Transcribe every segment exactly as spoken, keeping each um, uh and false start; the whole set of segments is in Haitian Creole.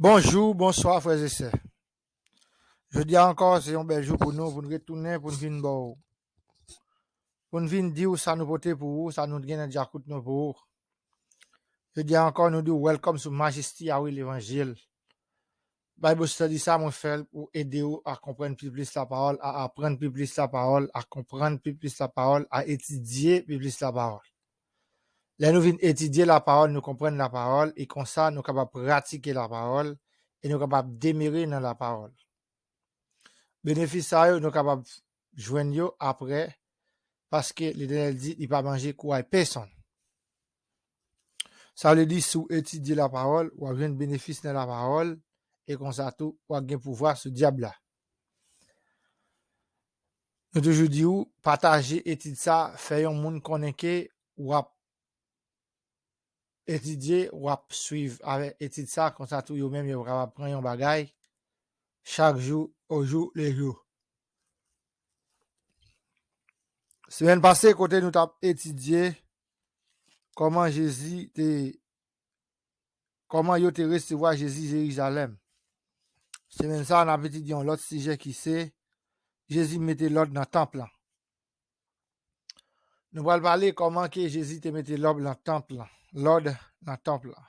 Bonjou, bonswa, frè e sè. Jodi a ankò, se yon bèl jou pou nou, pou n retounen, pou n vin ba w, pou n vin di w sa nou pote pou ou, sa nou gen nan djakout nou pou ou. Jodi a ankò, nou di w welcome sou Majesty Yahweh Levanjil. Bible study sa, mwen fè l pou ede w a konprann pi plis lapawòl, a aprann pi plis lapawòl, a konprann pi plis lapawòl, a etidye pi plis lapawòl. Lè nou vin etidye lapawòl, nou konprann lapawòl, e konsa nou kapab pratike lapawòl, e nou kapab demere nan lapawòl. Benefis sa yo, nou kapab jwenn yo apre, paske Letènèl di li pa manje kouray pèsonn. Sa vle di, si w etidye lapawòl, w ap jwenn benefis nan lapawòl, e konsa tou, w ap gen pouvwa sou dyab la. Nou toujou di w, pataje etid sa, fè yon moun konnen ke w ap etidye, w ap swiv avèk etid sa, konsa tou yo menm yo kapab pran yon bagay chak jou, au jour le jour. Semèn pase, kote nou t ap etidye kòman Jezi te, kòman yo te resevwa Jezi Jerizalèm. Semèn sa a, n ap etidye yon lòt sijè ki se Jezi mete lòd nan tanp lan. Nou pral pale kòman ke Jezi te mete lòd nan tanp lan, lòd nan tanp lan.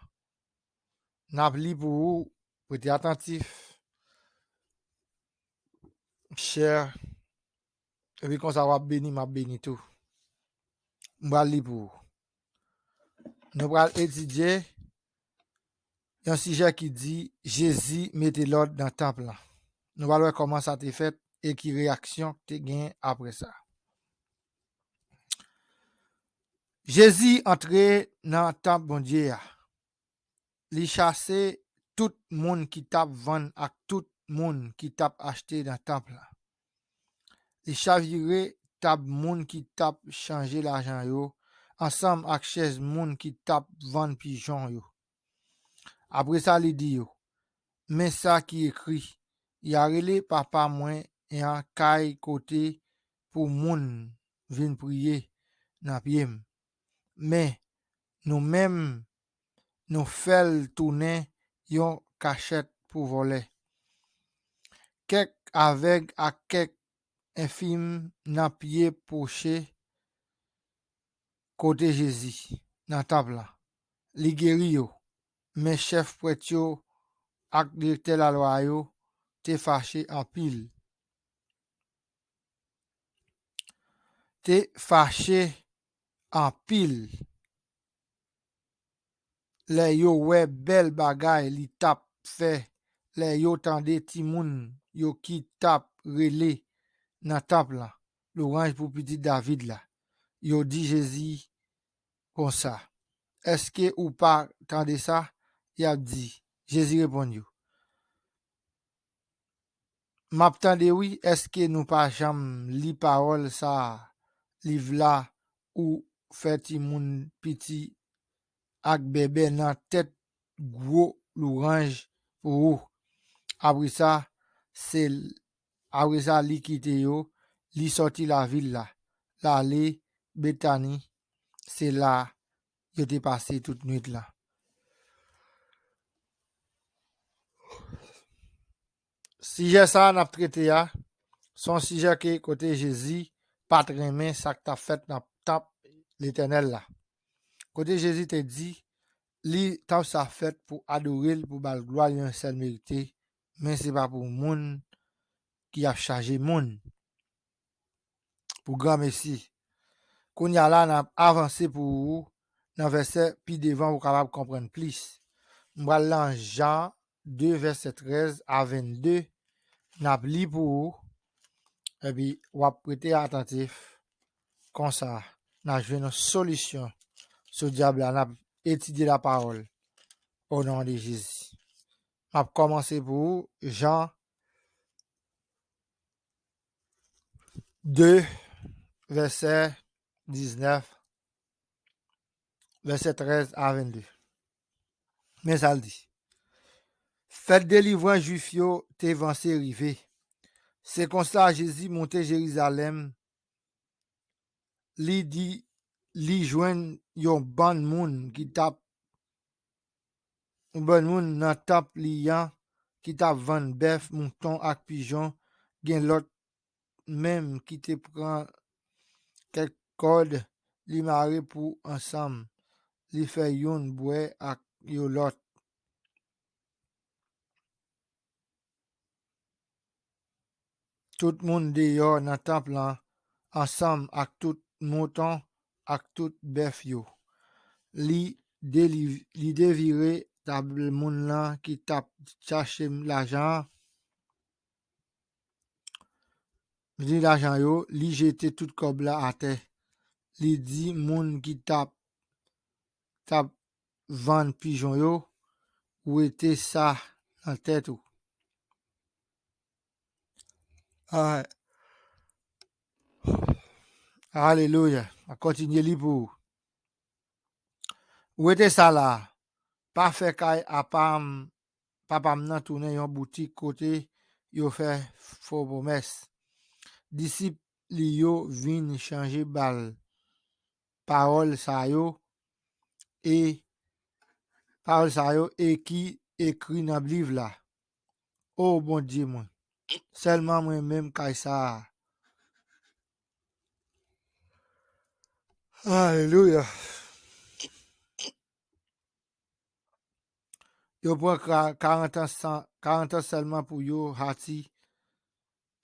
N ap li pou ou, rete atantif, share, epi konsa w ap beni, m ap beni tou. M pral li pou ou. Nou pral etidye yon sijè ki di Jezi mete lòd nan tanp lan. Nou pral wè kòman sa te fèt e ki reyaksyon te gen apre sa. Jezi antre nan tanp Bondye a. Li chase tout moun ki t ap vann ak tout moun ki t ap achte nan tanp lan. Li chavire tab moun ki t ap chanje lajan yo, ansanm ak chèz moun ki t ap vann pijon yo. Apre sa, li di yo, men sa ki ekri, y a rele Papa mwen an kay kote pou moun vin priye nan pye m. Men, nou menm, nou fè l tounen yon kachèt pou vòlè. Kèk avèg ak kèk enfim nan pye pwoche kote Jezi nan tanp lan. Li geri yo, men chèf prèt yo ak direktè lalwa yo te fache anpil. Te fache anpil lè yo wè bèl bagay li t ap fè, lè yo tande timoun yo ki t ap rele nan tanp lan, lwanj pou Pitit David la. Yo di Jezi konsa, èske ou pa tande sa y ap di? Jezi reponn yo, m ap tande wi, èske nou pa janm li pawòl sa a, liv la, ou fè timoun piti ak bèbè nan tèt gwo lwanj pou ou? Apre sa, se, apre sa, li kite yo, li sòti lavil la, l ale Betani, se la yo te pase tout nwit lan. Sijè sa a n ap trete a, se yon sijè ke kote Jezi pa t renmen sa k t ap fèt nan tanp Letènèl la. Kote Jezi te di, li, tanp sa fèt pou adore l, pou ba l glwa, li yon sèl merite, men se pa pou moun ki ap chaje moun. Pou granmesi. Kounye a la, n ap avanse pou ou nan vèsè pi devan pou w kapab konprann plis. M pral lan Jan de, vèsè trèz a vennde. N ap li pou ou, epi w ap rete atantif. Konsa, n a jwenn yon solisyon sou dyab la. N ap etidye lapawòl. O non de Jezi. M ap kòmanse pou ou, Jan de, vèsè diznèf, vèsè trèz a vennde. Men sa l di. Fèt delivrans Jwif yo te vanse rive. Se konsa Jezi monte Jerizalèm, li di, li jwenn yon bann moun ki t ap yon bann moun nan tanp li an ki t ap vann bèf, mouton ak pijon, gen lòt menm ki te pran kèk kòd, li mare pou ansanm, li fè youn bwè ak yo lòt. Tout moun deyò nan tanp lan, ansanm ak tout mouton ak tout bèf yo. Li deli-, li devire tab moun lan ki t ap chache lajan an. Li lajan yo, li jete tout kòb la atè. Li di moun ki t ap, t ap vann pijon yo, "Wete sa nan tèt ou." Ah. Alelouya. A kontinye li pou ou. "Wete sa la, pa fè kay apa m, papa m nan tounen yon boutik kote yo fè fo pwomès." Disip li yo vin chanje bal pawòl sa yo, e pawòl sa yo e ki ekri nan liv la. O Bondye mwen, sèlman mwen menm kay sa a. Alelouya. Yo pran ka-, karant an san, karant an sèlman pou yo hati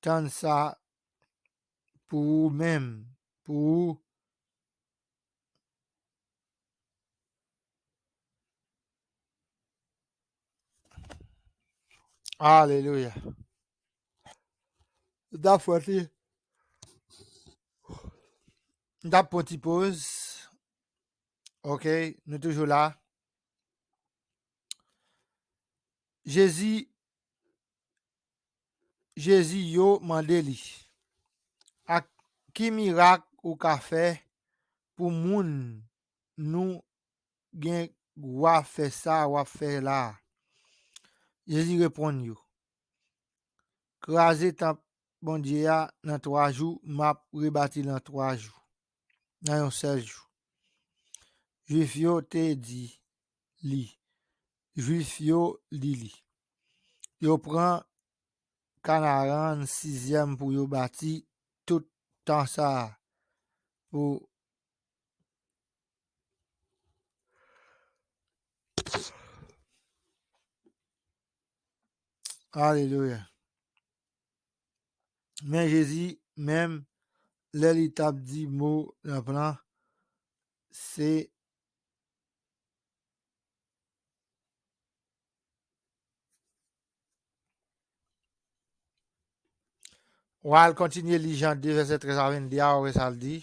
tann sa pou ou menm, pou ou. Alelouya. M t ap fè ti, m t ap pran ti poz. Ok, nou toujou la. Jezi, Jezi yo mande li, "A ki mirak ou ka fè pou moun nou gen dwa fè sa w ap fè la a?" Jezi reponn yo, "Kraze tanp Bondye a nan twa jou, m ap rebati l an twa jou, nan yon sèl jou." Jwif yo te di li, Jwif yo di li, "Yo pran kanaran sizyèm pou yo bati tout tan sa a pou." Alelouya. Men Jezi menm, lè li t ap di mo nan plan, se W al kontinye li Jan de, vèsè trèz a venndè a, w a wè sa l di.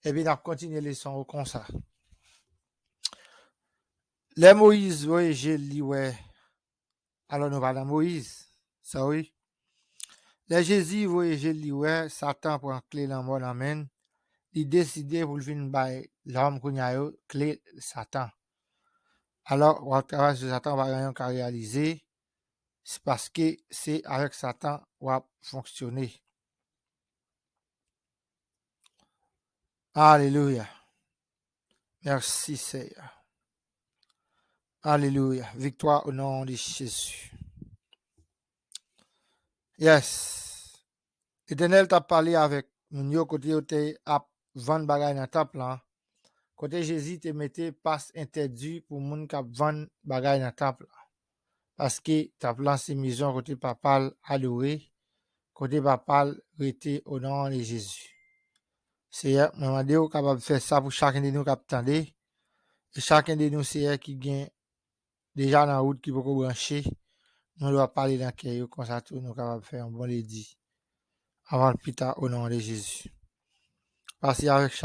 Epi n ap kontinye leson an konsa. Lè Moyiz voye je l, li wè, alò, nou pa nan Moyiz, sorry. Lè Jezi voye je l, li wè Satan pran kle lanmò nan men l, li deside pou l vin bay lòm kounye a yo kle Satan. Alò, w ap travay sou Satan, w pa gen anyen w ka reyalize, se paske se avèk Satan w ap fonksyone. Alelouya. Mèsi, Seyè. Alelouya. Viktwa o non de Jezi. Yes. Letènèl t ap pale avèk moun yo kote yo te ap vann bagay nan tanp lan, kote Jezi te mete pas entèdi pou moun k ap vann bagay nan tanp lan. Paske tanp lan se mezon kote Papa l adore, kote Papa l rete o non de Jezi. Seyè, mwen mande w kapab fè sa pou chakenn de nou k ap tande, e chakenn de nou, Seyè, ki gen deja nan wout ki poko branche, nou dwe pale nan kè yo, konsa tou nou kapab fè yon bon ledi. Anvan pita, o non de Jezi. Pase avèk